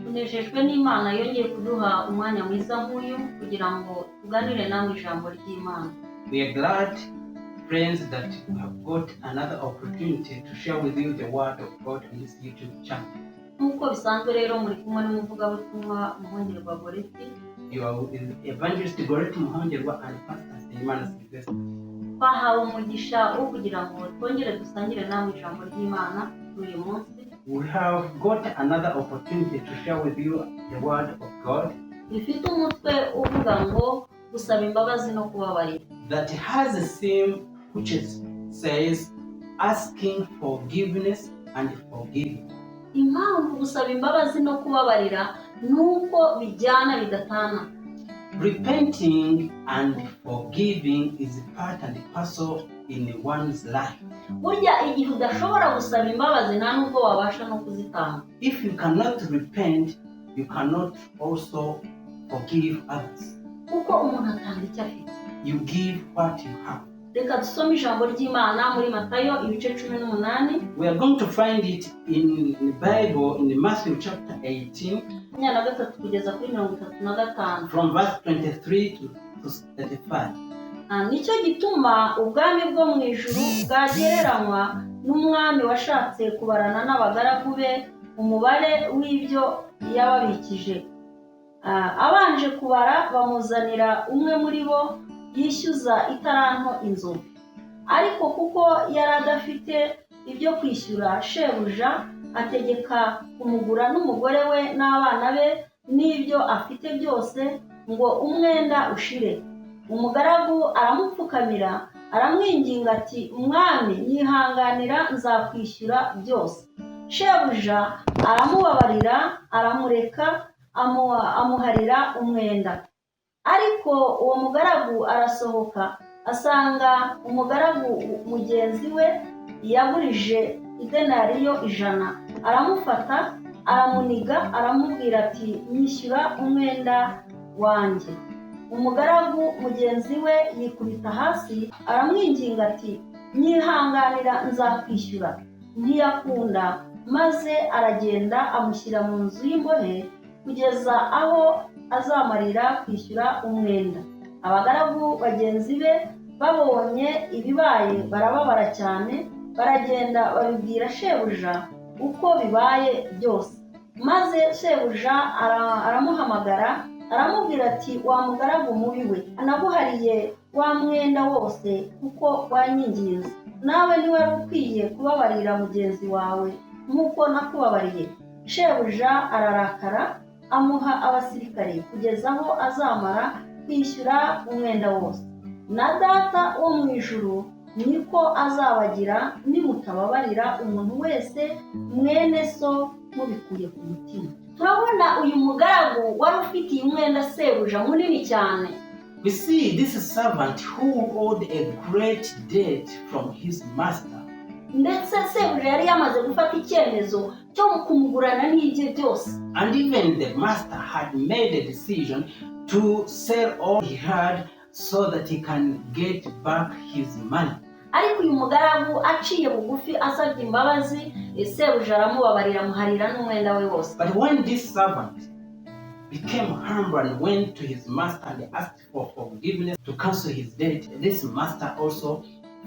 Tunejejwe n'Imana yongeye kuduha umwanya mwiza nk'uyu kugira ngo tuganire namwe ijambo ry'Imana. We are glad, friends, that we have got another opportunity to share with you the Word of God on this YouTube channel. Nk'uko bisanzwe rero, muri kumwe n'umuvugabutumwa Muhongerwa Goreti. You are with Evangelist Goretti Muhongerwa and Pastor Nsengimana Sylvester. Twahawe umugisha wo kugira ngo twongere dusangire namwe ijambo ry'Imana kuri uyu munsi. We have got another opportunity to share with you the Word of God rifite umutwe uvuga ngo gusaba imbabazi no kubabarira, that has a theme which says asking forgiveness and forgiving. Impamvu gusaba imbabazi no kubabarira ni uko bijyana, bidatana. Repenting and forgiving is part and parcel in one's life. Burya igihe udashobora gusaba imbabazi, nta nubwo wabasha no kuzitanga. If you cannot repent, you cannot also forgive others. Kuko umuntu atanga icyo afite. You give what you have. Reka dusome ijambo ry'Imana muri Matayo ibice 18. We are going to find it in the Bible in Matthew chapter 18, 23 kugeza kuri 35. from verse 23 to 35. Ah, nicyo gituma ubwami bwo mu ijuru bwagereranywa n'umwami washatse kubarana n'abagaragu be umubare w'ibyo yababikije. Ah, abanje kubara bamuzanira umwe muri bo yishyuza itaranto inzovu. Ariko kuko yari adafite ibyo kwishyura, shebuja ategeka kumugura n'umugore we n'abana be n'ibyo afite byose ngo umwenda ushire. Umugaragu aramupfukamira, aramwinginga ati: "Mwami, nyihanganira, nzakwishyura byose." Shebuja aramubabarira, aramureka, amuharira umwenda. Ariko uwo mugaragu arasohoka, asanga umugaragu mugenzi we yagurije idenariyo 100, aramufata, aramuniga, aramubwira ati: "Nyishyura umwenda wanjye." Umugaragu mugenzi we yikubita hasi, aramwinginga ati: "Nyihanganira, nzakwishyura." Ntiyakunda, maze aragenda amushyira mu nzu y'imbohe kugeza aho azamarira kwishyura umwenda. Abagaragu bagenzi be babonye ibibaye barababara cyane, baragenda babibwira shebuja uko bibaye byose. Maze shebuja aramuhamagara, aramubwira ati: "Wa mugaragu mubi we, naguhariye wa mwenda wose kuko wanyinginze. Nawe ntiwari ukwiye kubabarira mugenzi wawe nk'uko nakubabariye?" Shebuja ararakara, amuha abasirikare kugeza aho azamara kwishyura umwenda wose. Na Data wo mu ijuru niko azabagira nimutababarira umuntu wese mwene so mubikuye ku mutima. Turabona uyu mugaragu wari ufitiye umwenda sebuja munini cyane. We see this servant who owed a great debt from his master. Ndetse sebuja yari yamaze gufata icyemezo cyo kumugurana n'ibye byose. And even the master had made a decision to sell all he had so that he can get back his money. Ariko uyu mugaragu aciye bugufi, asabye imbabazi, sebuja aramubabarira, amuharira n'umwenda we wose. But when this servant became humble and went to his master and asked for forgiveness to cancel his debt, this master also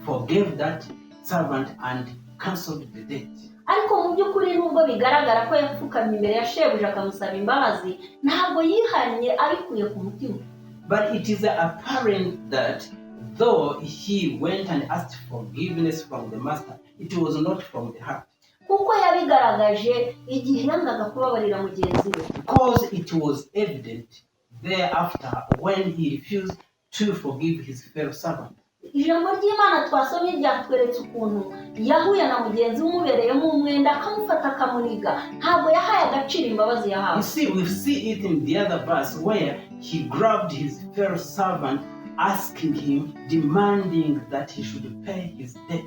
forgave that servant and canceled the debt. Ariko mu by'ukuri, nubwo bigaragara ko yapfukamye imbere ya shebuja akamusaba imbabazi, ntabwo yihannye abikuye ku mutima. But it is apparent that though he went and asked forgiveness from the master, it was not from the heart. Kuko yabigaragaje igihe yangaga kubabarira mugenzi we. Because it was evident thereafter when he refused to forgive his fellow servant. Ijambo ry'Imana twasomye ryatweretse ukuntu yahuye na mugenzi we umubereyemo umwenda, akamufata akamuniga. Ntabwo yahaye agaciro imbabazi yahawe. You see, we see it in the other verse where he grabbed his fellow servant, asking him, demanding that he should pay his debt.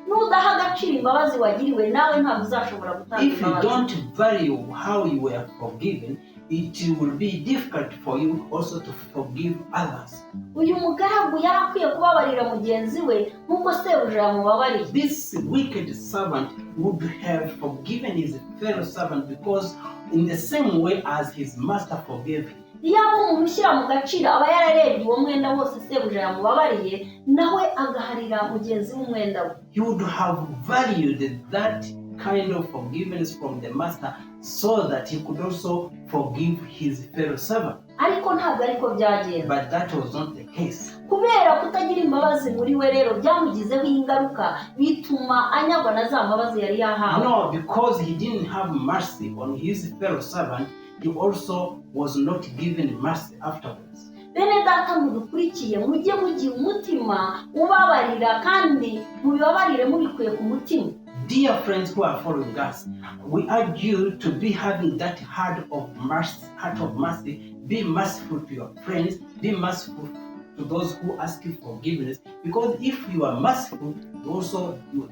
Nudaha agaciro imbabazi wagiriwe, nawe ntabwo uzashobora gutanga If you imbabazi. don't value how you were forgiven, it will be difficult for you also to forgive others. Uyu mugaragu yari akwiye kubabarira mugenzi we nk'uko sebuja yamubabariye. This wicked servant would have forgiven his fellow servant because, in the same way as his master forgave him. Iyo aba umuntu ushyira mu gaciro aba yararebye uwo mwenda wose sebuja yamubabariye nawe agaharira mugenzi we umwenda we. He would have valued that kind of forgiveness from the master so that he could also forgive his fellow servant. Ariko ntabwo ariko byagenze. But that was not the case. Kubera kutagira imbabazi muri we rero byamugizeho ingaruka bituma anyagwa na za mbabazi yari yahawe. No, because he didn't have mercy on his fellow servant, he also was not given mercy afterwards. Bene data mudukurikiye mujye mugira umutima ubabarira kandi mubibabarire mubikuye ku mutima. Dear friends who are following us, we urge you to be having that heart of mercy, heart of mercy. Be merciful to your friends, be merciful to those who ask you forgiveness. Because if you are merciful, also you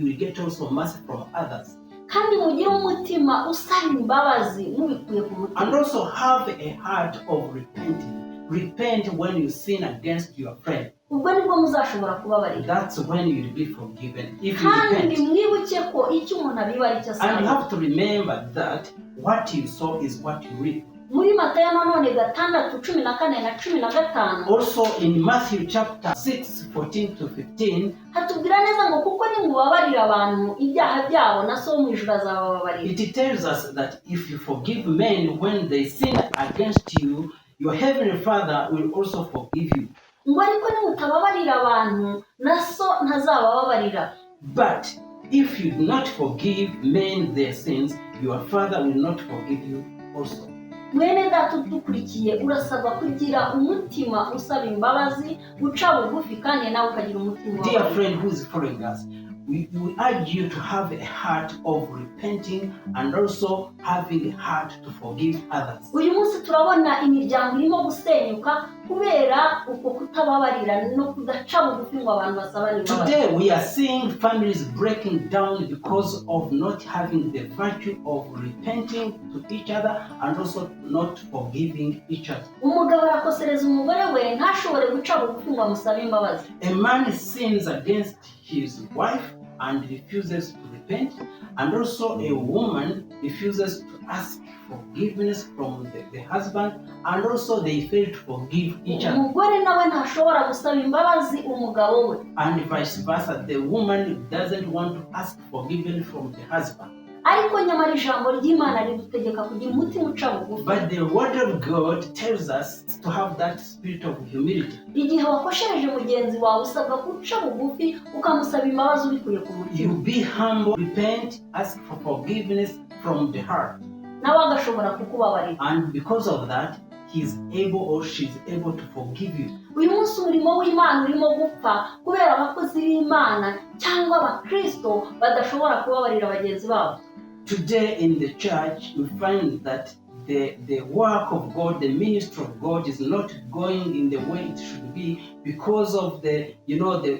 will get also mercy from others. Kandi mugire umutima usaba imbabazi mubikuye ku mutima. And also have a heart of repenting. Repent when you sin against your friend. Ubwo nibwo muzashobora kubabarira. That's when you will be forgiven. If you Kandi repent. mwibuke ko icyo umuntu abiba ari cyo And you asarura. have to remember that what you sow is what you reap. Muri Matayo nanone 6:14 na 15. Also in Matthew chapter 6, 14 to 15, hatubwira neza ngo kuko nimubabarira abantu ibyaha byabo na so wo mu ijuru azabababarira. It tells us that if you forgive men when they sin against you, your heavenly Father will also forgive you. Ngo ariko nimutababarira abantu na so ntazabababarira. But if you do not forgive men their sins, your Father will not forgive you also. Mwene data udukurikiye urasabwa kugira umutima usaba imbabazi guca bugufi kandi nawe ukagira umutima Dear ubabarira. Friend who is following us, we urge you to have a heart of repenting and also having a heart to forgive others. Uyu munsi turabona imiryango irimo gusenyuka kubera uko kutababarira no kudaca bugufi ngo abantu basabane imbabazi. Today we are seeing families breaking down because of not having the virtue of repenting to each other and also not forgiving each other. Umugabo arakosereza umugore we ntashobore guca bugufi ngo amusabe imbabazi. A man sins against his wife and refuses to repent, and also a woman refuses to ask forgiveness from the husband, and also they fail to forgive each other. Umugore nawe ntashobora gusaba imbabazi umugabo we. And vice versa, the woman doesn't want to ask forgiveness from the husband. Ariko nyamara ijambo ry'Imana ridutegeka kugira umutima uca bugufi. But the word of God tells us to have that spirit of humility. Igihe wakoshereje mugenzi wawe usabwa guca bugufi ukamusaba imbabazi ubikuye ku mutima. You be humble, repent, ask for forgiveness from the heart. Nawe agashobora kukubabarira. And because of that, he's able or she's able to forgive you. Uyu munsi umurimo w'Imana urimo gupfa kubera abakozi b'Imana cyangwa abakristo badashobora kubabarira bagenzi babo. Today in the church, we find that the work of God, the ministry of God is not going in the way it should be because of the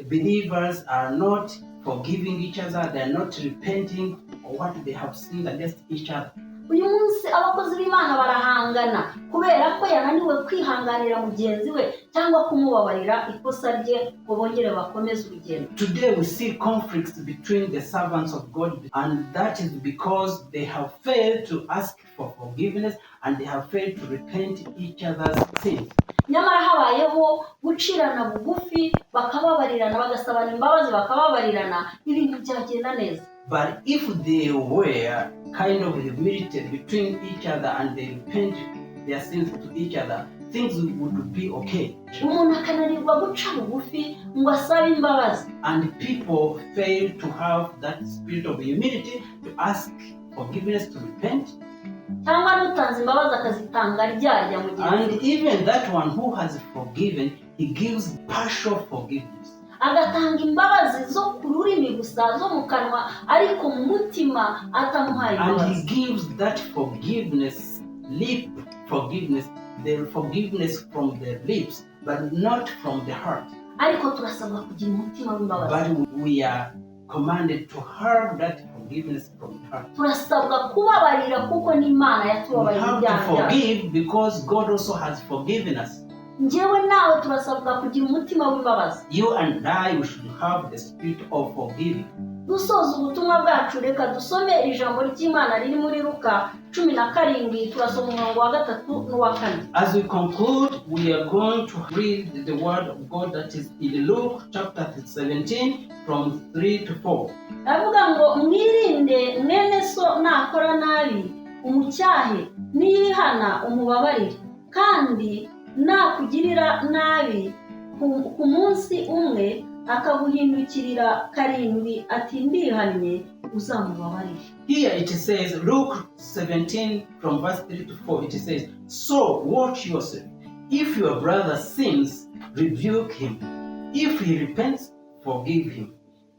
believers are not forgiving each other, they are not repenting for what they have sinned against each other. Uyu munsi abakozi b'Imana barahangana kubera ko yananiwe kwihanganira mugenzi we cyangwa kumubabarira ikosa rye ngo bongere bakomeze urugendo. Today we see conflicts between the servants of God, and that is because they have failed to ask for forgiveness and they have failed to repent each other's sins. Nyamara habayeho gucirana bugufi bakababarirana bagasabana imbabazi bakababarirana ibintu byagenda neza. But if they were kind of humility between each other and they repent their sins to each other, things would be okay. Umuntu akananirwa guca bugufi ngo asabe imbabazi. And people fail to have that spirit of humility to ask forgiveness, to repent. Cyangwa n'utanze imbabazi akazitanga aryarya mugenzi And we. Even that one who has forgiven, he gives partial forgiveness. Agatanga imbabazi zo ku rurimi gusa zo mu kanwa ariko mu mutima atamuhaye And he imbabazi. Gives that forgiveness, lip forgiveness, the forgiveness from the lips, but not from the heart. Ariko turasabwa kugira umutima w'imbabazi. But we are commanded to have that forgiveness. forgiveness from the heart. Turasabwa kubabarira kuko n'Imana We yatubabariye have to ibyaha byacu. Forgive because God also has forgiven us. Njyewe nawe turasabwa kugira umutima w'imbabazi. You and I, we should have the spirit of forgiving. Dusoza ubutumwa bwacu, reka dusome ijambo ry'Imana riri muri Luka 17, turasoma umurongo wa gatatu n'uwa kane. As we conclude, we are going to read the word of God that is in Luke chapter 17 from 3 to 4. Aravuga ngo mwirinde, mwene so nakora nabi umucyahe, niyihana umubabarire, kandi nakugirira nabi ku munsi umwe akaguhindukirira karindwi ati ndihannye, uzamubabarire. Here it says, Luke 17 from verse 3 to 4, it says, "So watch yourself. If your brother sins, rebuke him. If he repents, forgive him.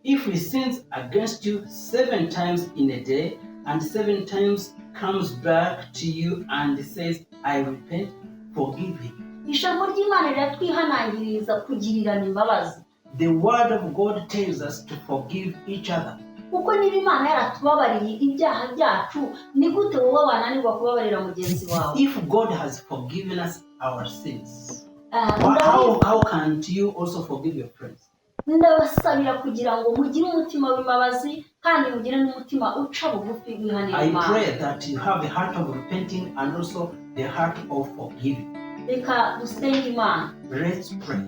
If he sins against you seven times in a day, and seven times comes back to you and says, 'I repent,' forgive him." Ijambo ry'Imana riratwihanangiriza kugirirana imbabazi. The word of God tells us to forgive each other. Kuko niba Imana yaratubabariye ibyaha byacu, ni gute wowe wananirwa kubabarira mugenzi wawe? If God has forgiven us our sins, Ah, how can't you also forgive your friends? Ndabasabira kugira ngo mugire umutima w'imbabazi kandi mugire n'umutima uca bugufi wihanira I Imana. Pray that you have a heart of repenting and also the heart of forgiving. Reka dusenge Imana. Let's pray.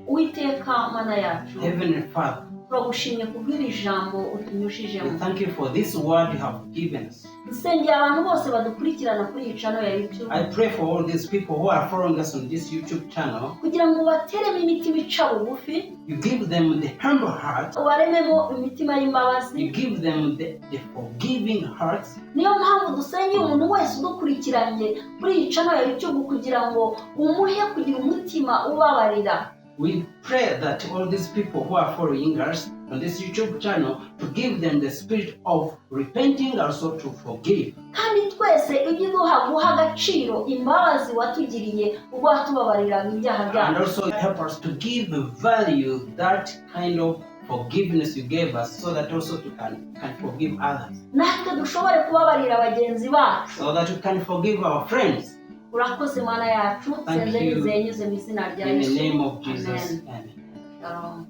Uwiteka Mana yacu, Heavenly Father, turagushimye kubw'iri jambo utunyujijemo. We thank you for this word you have given us. Nsengeye abantu bose badukurikirana kuri iyi channel ya YouTube I pray for all these people who are following us on this YouTube channel. Kugira ngo ubateremo imitima ica bugufi, You give them the humble heart. Ubarememo imitima y'imbabazi. You give them the forgiving hearts. Niyo mpamvu dusengeye umuntu wese udukurikiranye kuri iyi channel ya YouTube kugira ngo umuhe kugira umutima ubabarira. We pray that all these people who are following us on this YouTube channel, to give them the spirit of repenting, also to forgive. Kandi twese ujye uduha guha agaciro imbabazi watugiriye ubwo watubabariraga ibyaha And byacu. Also help us to give value that kind of forgiveness you gave us, so that also we can forgive others. Natwe dushobore kubabarira bagenzi bacu. So that we can forgive our friends. Urakoze Mana yacu. Thank Nsenze you. nizeye nyuze mu izina rya In the Yesu. Name of Jesus. Amen. Amen. Shalom.